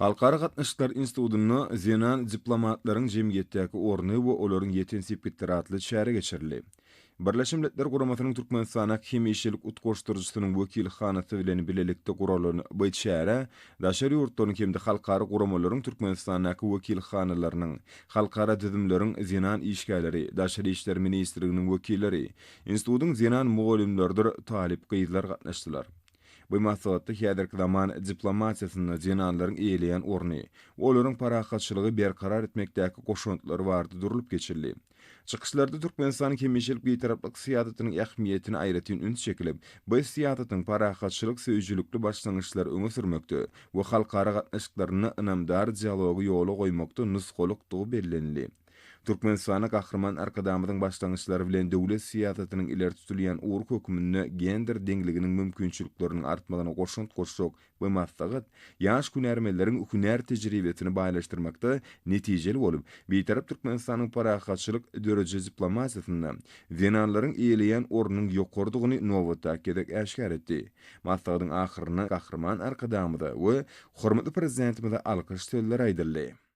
Halkara gatnaşyklar institutynda Zenan diplomatlaryň jemgyýetdäki orny we olaryň ýeten sepgitleri atly çäre geçirildi. Birleşen Milletler Guramasynyň Türkmenistandaky hemişelik utgaşdyryjysynyň wekilhanasy bilen bilelikde guralan bu çärä daşary ýurtlaryň hem-de halkara guramalaryň Türkmenistandaky wekilhanalarynyň, halkara düzümleriň zenan işgärleri, Daşary işler ministrliginiň wekilleri, institutyň zenan mugallymlarydyr talyp gyzlar gatnaşdylar. Bu maslahatda häzirki zaman diplomatiýasynda zenanlaryň eýeleýän orny, olaryň parahatçylygy berkarar etmekdäki goşantlary barada durlup geçildi. Çykyşlarda Türkmenistanyň hemişelik Bitaraplyk syýasatynyň ähmiýetine aýratyn üns çekilip, bu syýasatyň parahatçylyk söýüjilikli başlangyçlary öňe sürmekde we halkara gatnaşyklarynda ynamdar dialogy ýola goýmakda nusgalykdygy bellenildi. Türkmenistanda Gahryman Arkadagymyzyň başlangyçlary bilen döwlet syýasatynyň ileri tutulýan ugry hökmünde gender deňliginiň mümkinçilikleriniň artmagyna goşant goşjak bu maslahat ýaş hünärmenleriň hünär tejribesini baýlaşdyrmakda netijeli bolup, Bitarap Türkmenistanyň parahatçylyk dörediji diplomatiýasynda zenanlaryň eýeleýän ornunyň ýokarydygyny nobatdaky gezek äşgär etdi. Maslahatyň ahyrynda Gahryman Arkadagymyza we hormatly Prezidentimize alkyş sözleri aýdyldy.